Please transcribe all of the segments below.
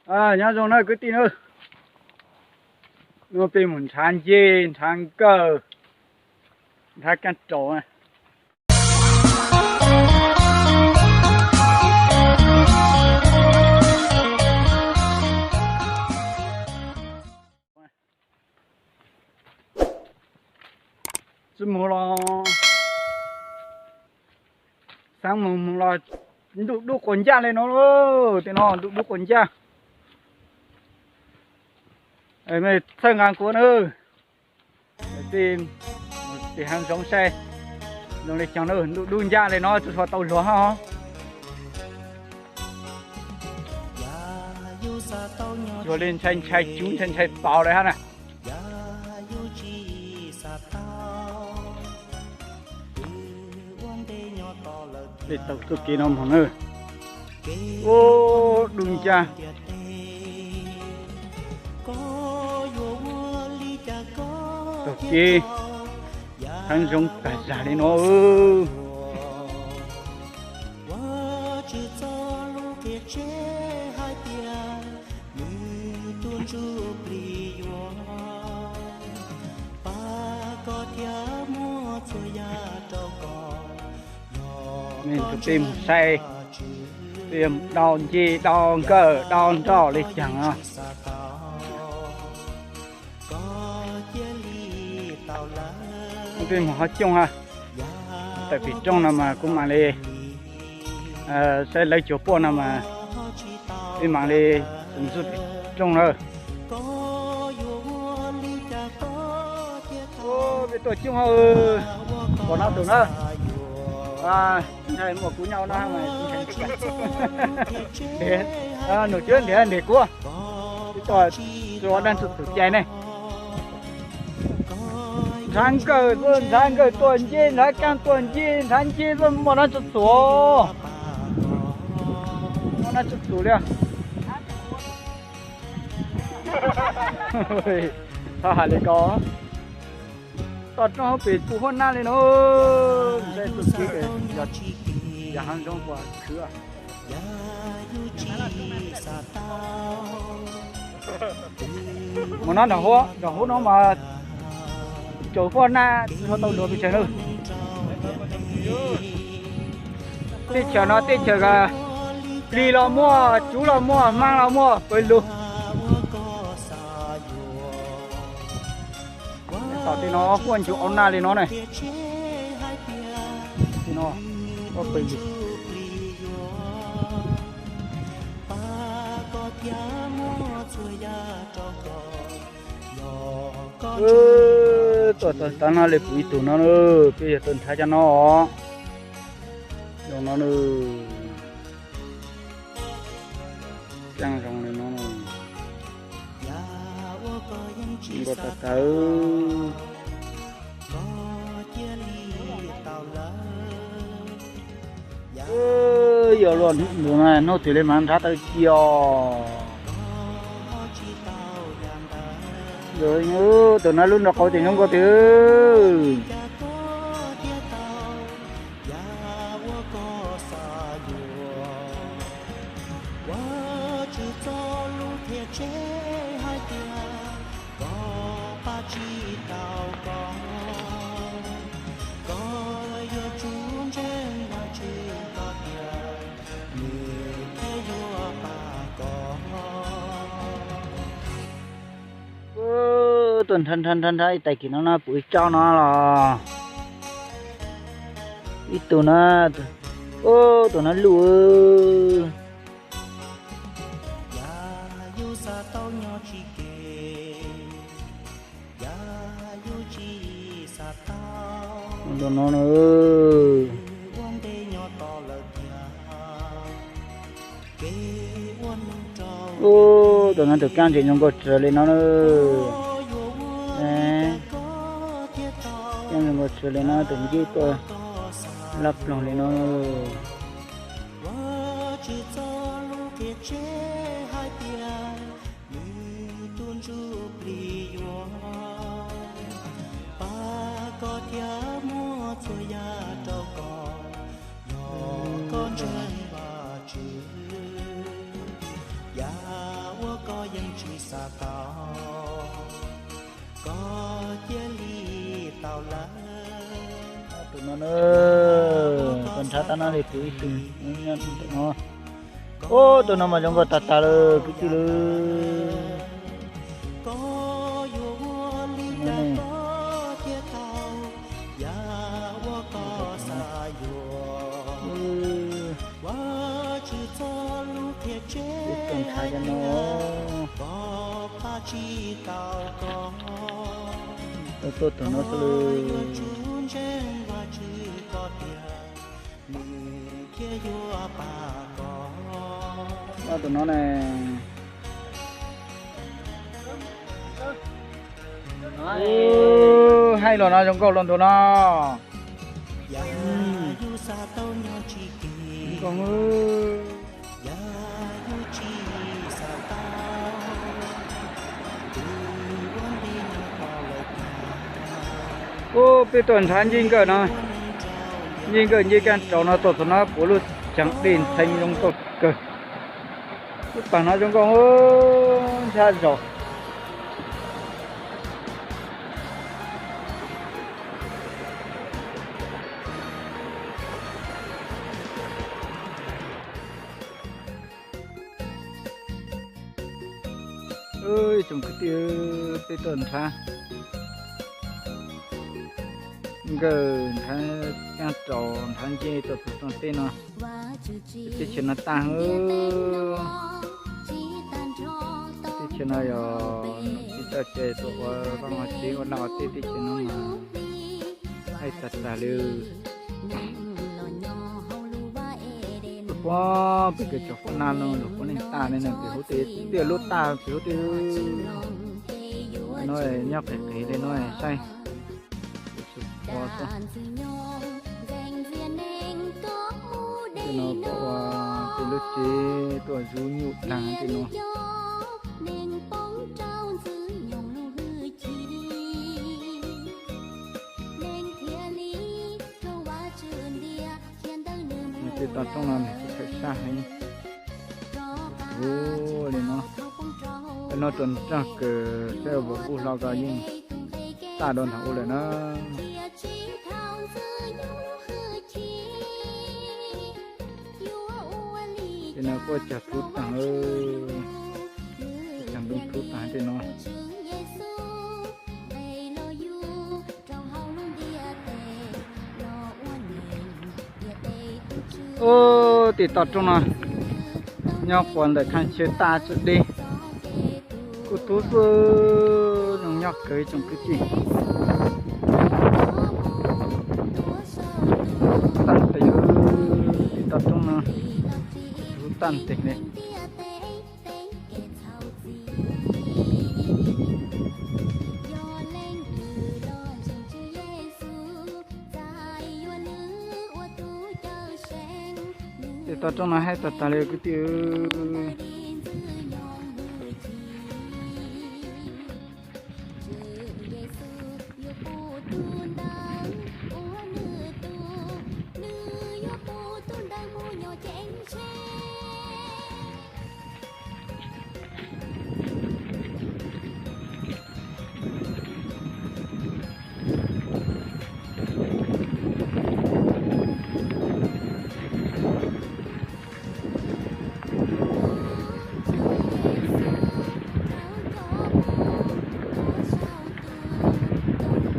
Nyob zoo na kwv tij na, no peb mus nrhav ncej nrhav nkawj, nrhav kab raum. Tsi mus los, xaav mus mus los ntuj dub quas ncaj le no, tej no ntuj dub quas ncaj. Mej txhawb nqa kuv na, tej hav zoov saib zoo le caag na, ntuj dub ncaj le no tsi tau luag hab. Luag le ntshai ntshai cuv ntshai ntshai txaus le hab na. Peb taug txuj kev no moog na. Ub, dub ncaj. Taug kev hav zoov tag zag le no. Mej nrug peb mus saib, peb yuav dau ncej dau nkawj dau nroj le caag no. Peb mus hov cooj ha, tawm pem rooj no mas kuv mam le saib lawv cuag puaj no mas peb mam le ntxuj pem rooj na. Peb tuaj cooj ha, pom no tus na, ntshai muaj kuv nyob no, num cuab ntiav ntes kuv, peb tuaj txua dlaab txug txhum cai ne. Nrhav nkawj, nrhav nkawj tua ncej, nrhav kaaj tua ncej, nrhav ncej, muaj dlaab txug txhum, muaj dlaab txug txhum li. Txhob has li ko, toj roob hauv pes puv huab nab li no, ntshai txug kev, yog hav zoov puas khwv. Mus no nram huab, nram huab no mas caum huab nab tsi tau luag pes tsawg na. Teb chaws no teb chaws plig los muaj, tsuv los muaj, hmab los muaj, pawg lug. Tom tej no huab ncuav au naj li no ne. Tej no huab pawg lug. Tuaj txog tav no le pum ib tug no, peb yog tuaj nrhav cov no os. Zoo no, zoo li no, nkaus tawv tawv. Yog luaj nub twg le mas nrhav tau ci os. Tus no lub nroog qau tias zoo nkauj tiag. Tuaj nrhav nrhav nrhav ib tais kis no no pum ib tsob no los ib tug no, ub, tus no luj. Tus no, ub, tus no tus kaab ntses zoo nkauj tsawv li no na. Kaab zoo nkauj tsawv li no, tus ncej tuaj laj ploog li no. Yeej tsis xav tau, koj cia li tau lawm. Tus no na, tus nrhav tab no li tus ib tug no. Ub, tus no mas zoo nkauj tag tag lawm kwv tij lawm. Koj yuav ua li cas koj thiaj tau, yam uas koj xav yuav. Ua tsis txog lub qhia tseg no, koj pab tsis tau koj. Tuaj tus no xwb lawm. Yuav tsum ntseeg Vajtswv koj tiag, nws thiaj yuav pab koj. Tus no ne. Ub, haij los no zoo nkauj los ntua no. Zoo nkauj. Ub, peb tuaj nrhav ncej nkawm no, ncej nkawm ncej kab rauv no, tuaj txog no puav lub tsev dej ntxhee zoo nkauj kawg. Lub pas no zoo nkauj ntshai zog. Ib tsoom kwv tij, peb tuaj nrhav nkawm, nrhav kab rauv, nrhav ncej tuaj txog rooj teb no. Teb chaws no tag, teb chaws no yog tsis txawj ces tuaj ua vaj ua tsev ua laj ua teb teb chaws no mas haij tag tag li. Puag pem kev tsaus puag nag no los puav leej tag li no, pem huv tej tiaj lub tag, pem huv tej no nyob qis qis li no saib. Tej no pom ua tej lub tsev tuaj zuv nyuj dlaag tej no. Tej toj roob no nws tsis tshwm sab heev. Ua li no, no rau nrog kws saib ua npuj hlo ko yeej tag dua ntawm ub lawm na. Tej no kuj cog thub taag, cog ntoo thub taag tej no. Ub, tej toj roob no nyob quas ntawm khaaj chaw tag txawm deb, kuj tub xwb, zoo nyob kawg ib tsoom kwv tij. Tag nteeg, tej toj roob no tub tag nteeg li. Tej toj roob no haib tag tag li kwv tij.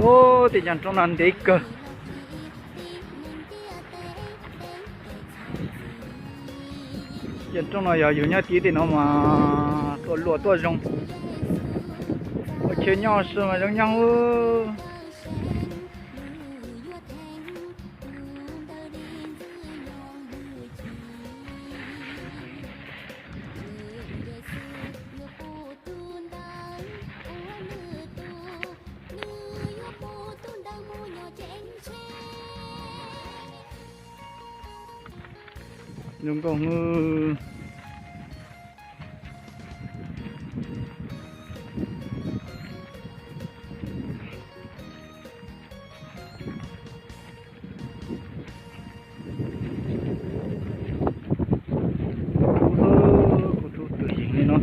Ub, tej cov roob no ntev kawg. Cov roob no yog yug nyob tib tej no mas tuaj luam tuaj zoo, ua chaw nyob xwb mas zoo nyob. Zoo nkauj. Kuv tub twm yees li no.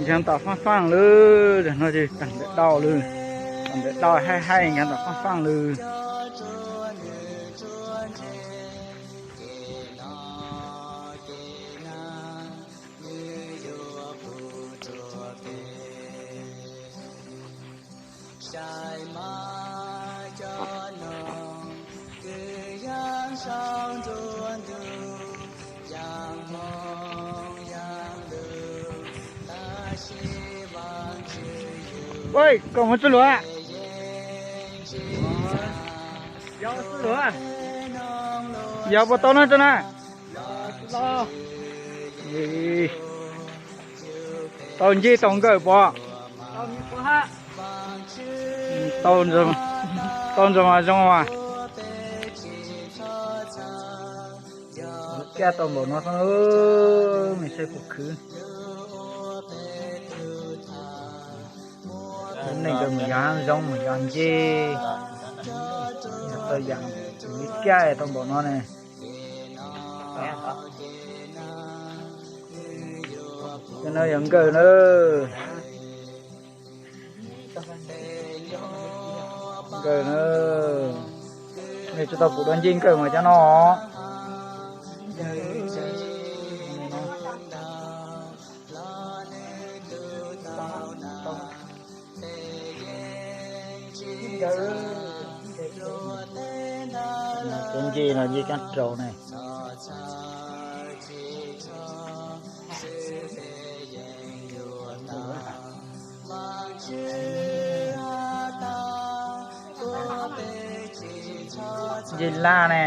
Nkag tom faaj faaj lawm, no ces tawm ntawm dauj lawm. Tawm ntawm dauj haij haij nkag tom faaj faaj lawm. Koj mus txuj lug? Yog puas tau no rau na? Tau ncej tau nkawm puas? Tau ntawd mas zoo mas. Kaj tau npaum no xwb, mej saib puas khwv. Neej kawg mus yog hav zoov mus yog ncej, yog tau yaam li kaj tau npaum no ne. Cov no yog nkawm na. Nkawm na. Mej tsi tau pum dua ncej nkawm mas cov no. Cov ncej no ncej kaab rau ne. Ncej laj ne.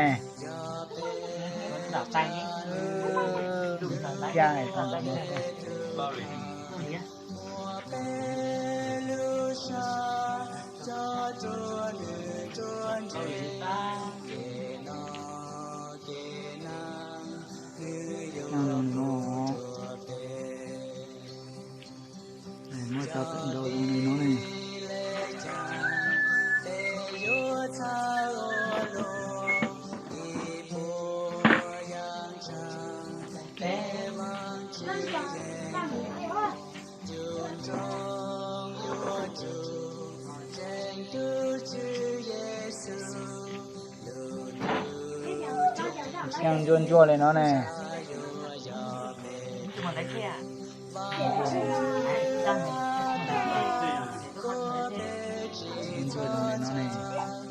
Muab tau tawm nrau zoo li no ne. Xyaa ntsuab ntsuab li no ne. Ntsuab zoo li no ne.